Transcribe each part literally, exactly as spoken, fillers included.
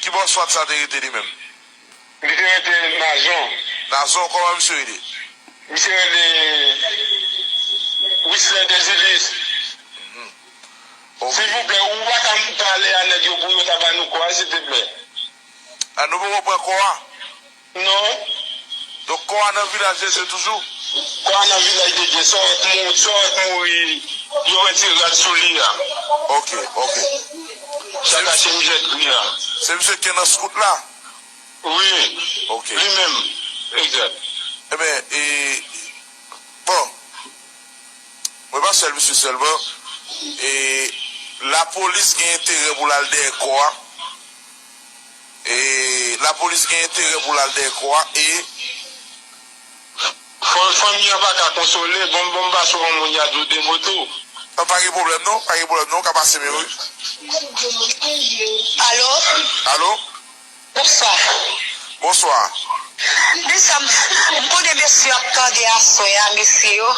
Ki bò swat sa te rete li menm? Li te rete Nazon. Nazon, kòman misye rele? Misye rele Wislè Dezilis. Ok. Silvouplè, ou pa ka pale a nèg yo pou yo ta ba nou kò a, silteplè? A, nou poko pran kò a? Non. Donk, kò a nan Vilaj de Dye toujou? Kò a nan Vilaj de Dye. Sa w wè k mou-, sa w wè k mouri, yo retire rad sou li a. Ok, ok. Sa kache mizè k li a. Se misye ki nan skout la? Wi. Ok. Li menm. Egzak. Ebyen, e, bon. Mwen pa sèl misye sèlman. E, lapolis gen enterè pou l al dèyè kò a. E, lapolis gen enterè pou l al dèyè kò a. E, Fò, fanmi an pa ka konsole, bon, bon, m pase yon moun y a di w de mo tou. Non, pa gen pwoblèm non, pa gen pwoblèm non, w ka pase men wi. Alo? Alo? Bonswa. Bonswa. Mesye, m konnen mesye ap tande aswè a, mesye yo.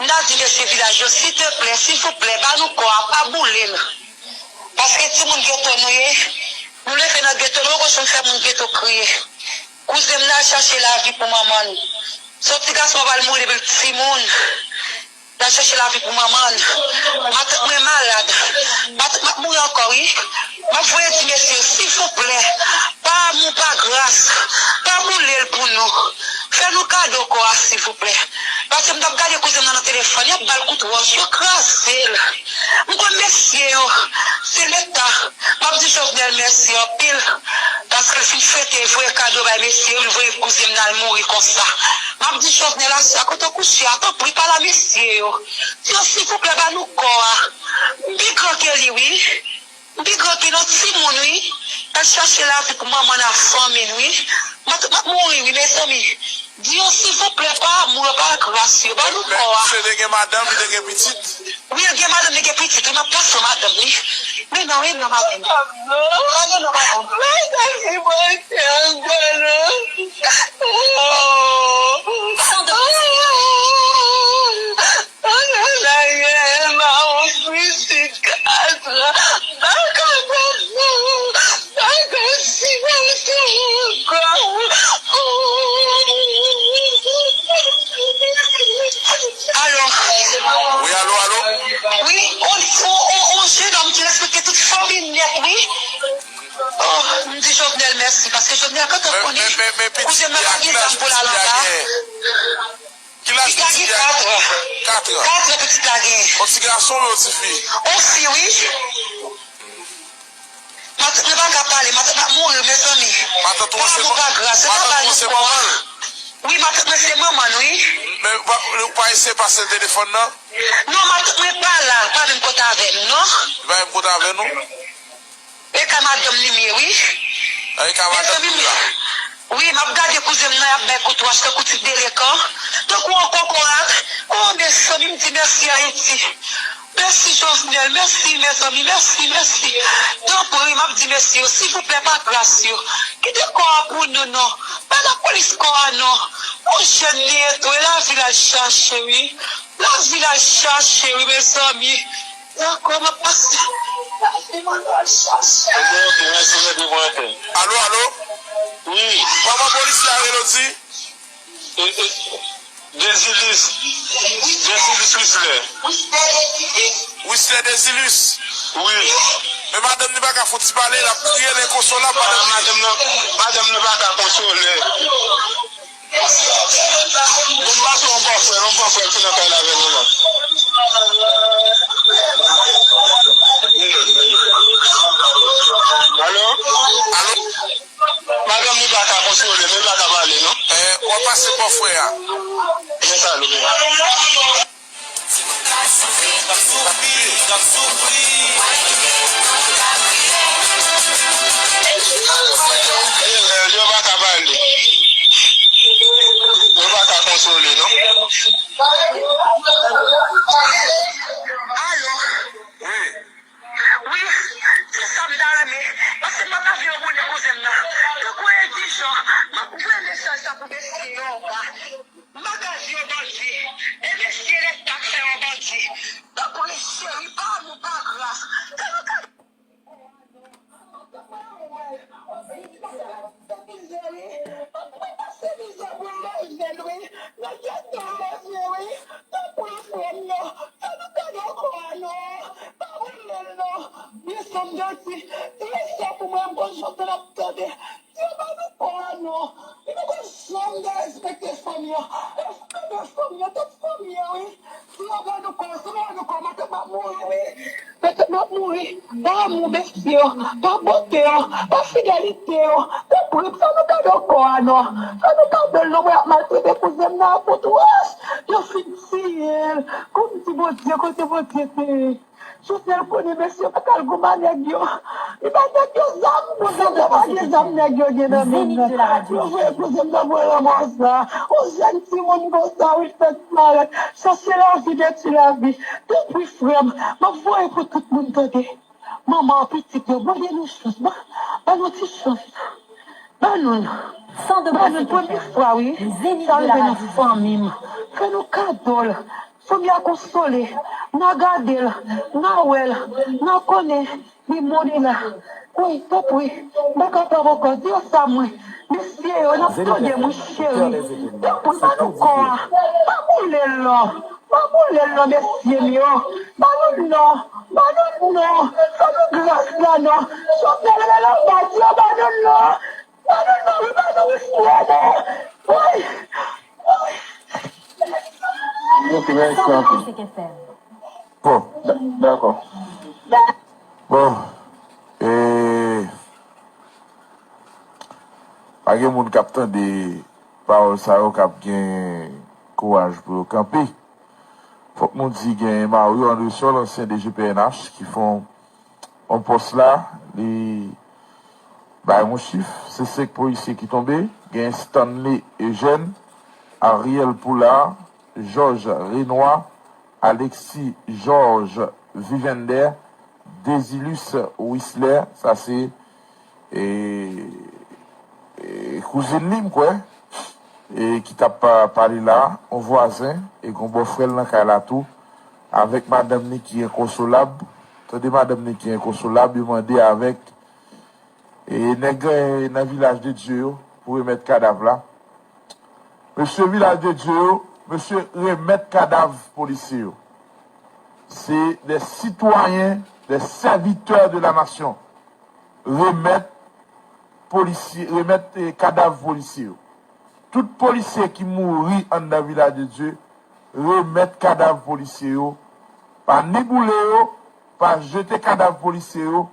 M ta di mesye vilaj yo, silteplè, silvouplè, ba nou kò a, pa boule l. Paske timoun geto nou ye. Nou leve nan geto, nou poko janm fè moun geto kriye. Kouzen m nan al chache lavi pou manman l. Se yon ti gason ap al mouri depi l timoun. L al chache lavi pou manman l. Matant mwen malad. Matant m ap mouri ankò, wi. M ap voye di mesye yo, silvouplè, pa amou, pa gras, pa boule l pou nou. Fè nou kado kò a, silvouplè. Paske m t ap gade kouzen m nan nan telefòn, y ap ba l kout wòch, yo kraze l. M konn mesye yo, se Leta. M ap di Jovenel mèsi anpil, paske l fin fete voye kado bay mesye yo, l voye kouzen m nan al mouri konsa. M ap di Jovenel aswè a, kote w kouche a, tanpri, pale a mesye yo. Di yo, silvouplè, ba nou kò a. M pi gran ke li, wi. M pi gran ke lòt timoun, wi. Al chache lavi pou manman n ak fanmi n, wi. M ap, m ap mouri, wi, mezanmi. Di yo, silvouplè, pa amou yo, pa gras yo, ba nou kò a. Men misye te gen madanm, li te gen pitit? Wi, l gen madanm, li gen pitit, wi, m ap pase madanm, wi. Men non, men non, madanm. Pa gen non, madanm. Mwen ta sipoze ankò, non. Oh. Mwen ta gen mawon pitit katran. Pa ka tande, pa ka sipoze ankò. Alo? Wi, alo, alo? Wi, on, on, on, on jenòm ki respekte tout fanmi l nèt, wi. Oh, m di Jovenel mèsi, paske Jovenel, kantan konnen, men, men, men, kouzen m nan pa gen zam pou l al anba. Ki laj pitit la gen? Katran. Katran. Katran pitit la gen. On ti gason oubyen on ti fi? On fi, wi. Matant mwen pa ka pale, matant mwen ap mouri, mezanmi. Matant ou an se manman l? Wi, matant mwen se manman l, wi. Men ou pa, ou pa eseye pase l telefòn nan? Non, matant mwen pa la, pa menm kote avè m, non. Li pa menm kote avè nou? E ka madanm li m ye, wi. E ka madanm li la. Wi, m ap gade kouzen m nan, y ap bay kout wòch tankou ti delekan, tankou yon kokorat. Oh, mezanmi, m di mèsi Ayiti. Mèsi Jovenel, mèsi, mezanmi, mèsi, mèsi. Tanpri, m ap di mesye yo, silvouplè, pa gras yo. Kite kò a pou nou, non. Pa lapolis kò a, non. Yon jèn li ye tou, e lavi l al chache, wi. Lavi l al chache, wi, mezanmi. Dakò, m ap pase. Lavi mwen al chache. Ok, ok, mèsi, mèsi pou apèl. Alo, alo? Wi. Kòman polisye a rele w di? E, e, Desilis. Desilis Wislè. Wislè Desilis? Wi. Men madanm li pa ka fouti pale, l ap kriye l enkonsolab, madanm li. Madanm nan, madanm nan pa ka konsole. Bon, m pase yon bòfrè, yon bòfrè ki nan kay la avè nou la. Alo? Alo? Madanm li pa ka konsole, men li pa ka pale, non. Eh, w ap pase bòfrè a. Men sa, Louis. Yo pa ka pale. Yo pa ka konsole, non. Alo? Wi. Wi, se sa m ta renmen. Paske m pa ka vin yon moun kouzen m nan. Tankou endijan, m ap voye mesaj sa pou mesye yo anba. M pa ka di yo bandi. E mesye lè t ap fè yon bandi. Tankou mesye, wi, pa amou, pa gras. Tankou ka- Jovenel ap tande. Yo ban nou kò a non. Li pa t janm derespekte fanmi an. E frè de fanmi an, tout fanmi an, wi. Yo ban nou kò, si yo ban nou kò, matant m ap mouri, wi. Matant m ap mouri. Pa amou mesye yo, pa bote yo, pa fidelite yo. Tanpri, fè nou kado kò a non. Fè nou kado l non, mwen ap maltrete kouzen m nan ak yon twòch. Yo fin tiye l. Kòm di Bondye, kote Bondye te ye? Jovenel konnen mesye yo pa t al goumen nèg yo. Li bay nèg yo zam, kouzen m nan pa gen zam nèg yo gen nan men l nan. Yo voye kouzen m nan voye lanmò sa. Yon jèn timoun konsa, wi, l fè disparèt. Chache lavi, detwi lavi. Tanpri, frè m, m ap voye pou tout moun tande. Manman an, pitit yo, Bondye nou chans. Ban, ban nou ti chans. Ban nou l. Ban nou l premye fwa, wi. Sa rive nan fanmi m. Fè nou kado l. Fanmi a konsole. N a gade l. N a wè l. N a konnen li mò, li la. Wi, tanpri. M pa kapab ankò. Di yo sa mwen. Mesye yo, n ap tande mwen, cheri. Tanpri, ban nou kò a. Pa boule l non. Pa boule l non, mesye m yo. Ban nou l non. Ban nou l non. Fè nou gras la non. Jovenel rele anba, di yo ban nou l non. Ban nou l non, wi, ban nou, wi, frè m. Woy. Woy. Ok, mèsi anpil. Bon. Dakò. Bon. E, pa gen moun k ap tande pawòl sa yo k ap gen kouraj pou yo kanpe. Fòk nou di gen Mario Andrésol, ansyen D G P N H, ki fè yon, yon pòs la, li bay yon chif, se senk polisye ki tonbe, gen Stanley Eugène, Ariel Poulard, Georges Renois, Alexis Georges Vivender, Désilus Wisler, sa se, e, e, kouzin li, m kwè, e, ki t ap pa-, pale la, yon vwazen, e gen yon bòfrè l nan kay la tou, avèk madanm li ki enkonsolab. Tande madanm li ki enkonsolab, yo mande avèk, e, nèg, e, nan Vilaj de Dye yo pou remèt kadav la. Mesye Vilaj de Dye yo, mesye, remèt kadav polisye yo. Se de sitwayen, de sèvitè de la nasyon. Remèt polisye, remèt, eh, kadav polisye yo. Tout polisye ki mouri anndan Vilaj de Dye, remèt kadav polisye yo. Pa ni boule yo, pa jete kadav polisye yo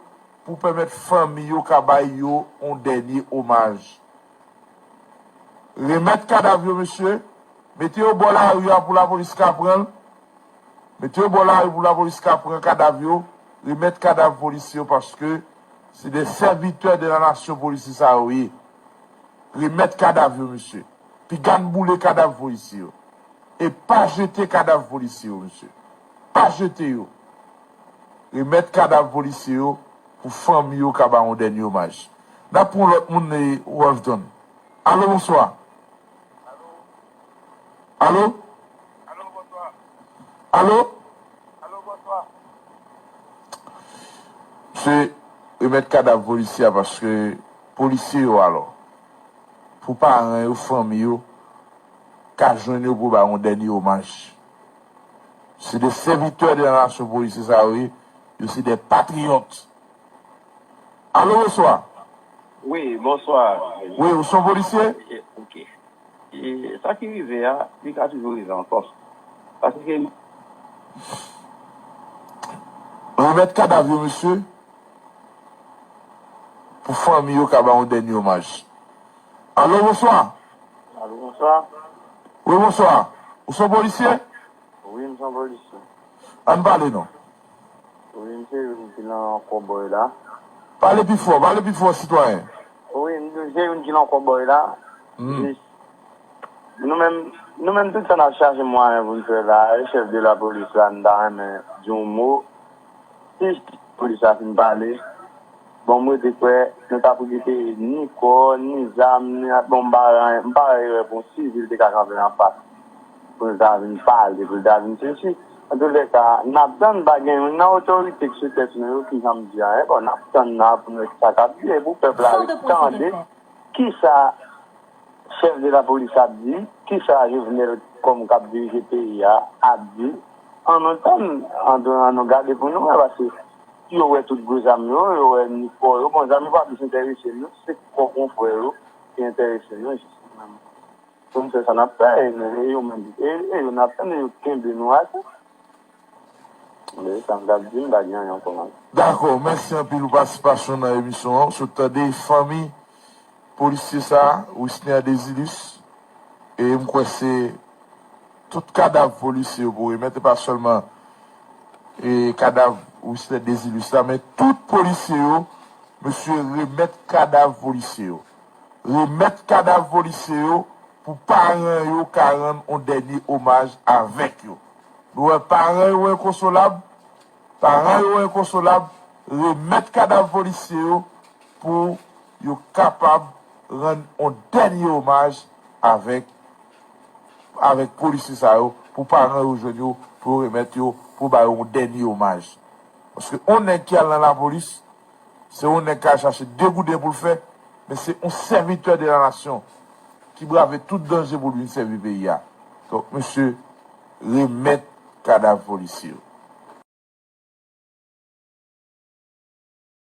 pou pèmèt fanmi yo ka bay yo yon dènye omaj. Remèt kadav yo, mesye. Mete yo bò lari a pou lapolis ka pran l. Mete yo bò lari pou lapolis ka pran kadav yo. Remèt kadav polisye yo paske se de sèvitè de la nasyon polisye sa yo ye. Remèt kadav yo, mesye. Piga n boule kadav polisye yo. E pa jete kadav polisye yo, mesye. Pa jete yo. Remèt kadav polisye yo pou fanmi yo ka ba yon dènye omaj. N ap pran lòt moun, eh, Wolfton. Alo, bonswa. Alo? Alo? Alo, bonswa. Alo? Alo, bonswa. Mesye, remèt kadav polisye a paske polisye yo alò. Pou paran yo, fanmi yo, ka jwenn yo pou ba yon dènye omaj. Se de sèvitè de la nasyon polisye sa yo ye, yo se de patriyòt. Alo, bonswa. Wi, bonswa. Wi, ou se yon polisye? E, ok. E sa ki rive a, li ka toujou rive ankò. Paske remèt kadav yo, mesye, pou fanmi yo ka ba yon dènye omaj. Alo, bonswa. Alo, bonswa. Wi, bonswa. Ou se yon polisye? Wi, m se yon polisye. Ann pale non. Wi, m se youn ki nan kòbòy la. Pale pi fò, pale pi fò, sitwayen. Wi, m se youn ki nan kòbòy la. Hmm. Jis, nou menm, nou menm tout sa n ap chache mwayen pou n fè la, e chèf de lapolis la, m ta renmen di yon mo. Si polis la fin pale, bon, m rete kwè nou t ap rete ni kò, ni zam, ni, bon, m pa wè anyen, m pa wè erè pou yon sivil te ka kanpe anfas pou l ta vin pale, pou l ta vin sesi. Antoulèka, n ap tann, pa gen youn nan otorite ki sou tèt nou yo ki janm di anyen, bon, n ap tann la pou n wè kisa k ap vini, pou pèp la tande kisa chèf de lapolis ap di, kisa Jovenel kòm k ap dirije peyi a ap di. An nou tann, an nou, an nou gade pou nou wè, paske yo wè tout gwo zam yo, yo wè ni kò yo. Bon, zam yo pa plis enterese nou, se kò konfrè yo ki enterese nou, jis menm. Pou n fè sa n ap fè, e nou, e yo menm, e, e yo n ap tann, e yo kenbe nou atè. Men sa m t ap di, m pa gen anyen ankò, non. Dakò, mèsi anpil pou patisipasyon nan emisyon an. Ou sot tande fanmi polisye sa a, Wisner Désilus. E m kwè se tout kadav polisye yo pou remèt, e pa sèlman, e, kadav Wisner Désilus la, men tout polisye yo, mesye, remèt kadav polisye yo. Remèt kadav polisye yo pou paran yo ka rann yon dènye omaj avèk yo. Nou wè paran yo enkonsolab, paran yo enkonsolab, remèt kadav polisye yo pou yo kapab rann yon dènye omaj avèk, avèk polisye sa yo, pou paran yo jwenn yo, pou yo remèt yo, pou ba yo yon dènye omaj. Paske yon nèg ki al nan lapolis, se yon nèg k al chache de gouden pou l fè, men se yon sèvitè de la nasyon ki brave tout danje pou l vin sèvi peyi a. Donk, mesye, remèt kadav polisye yo.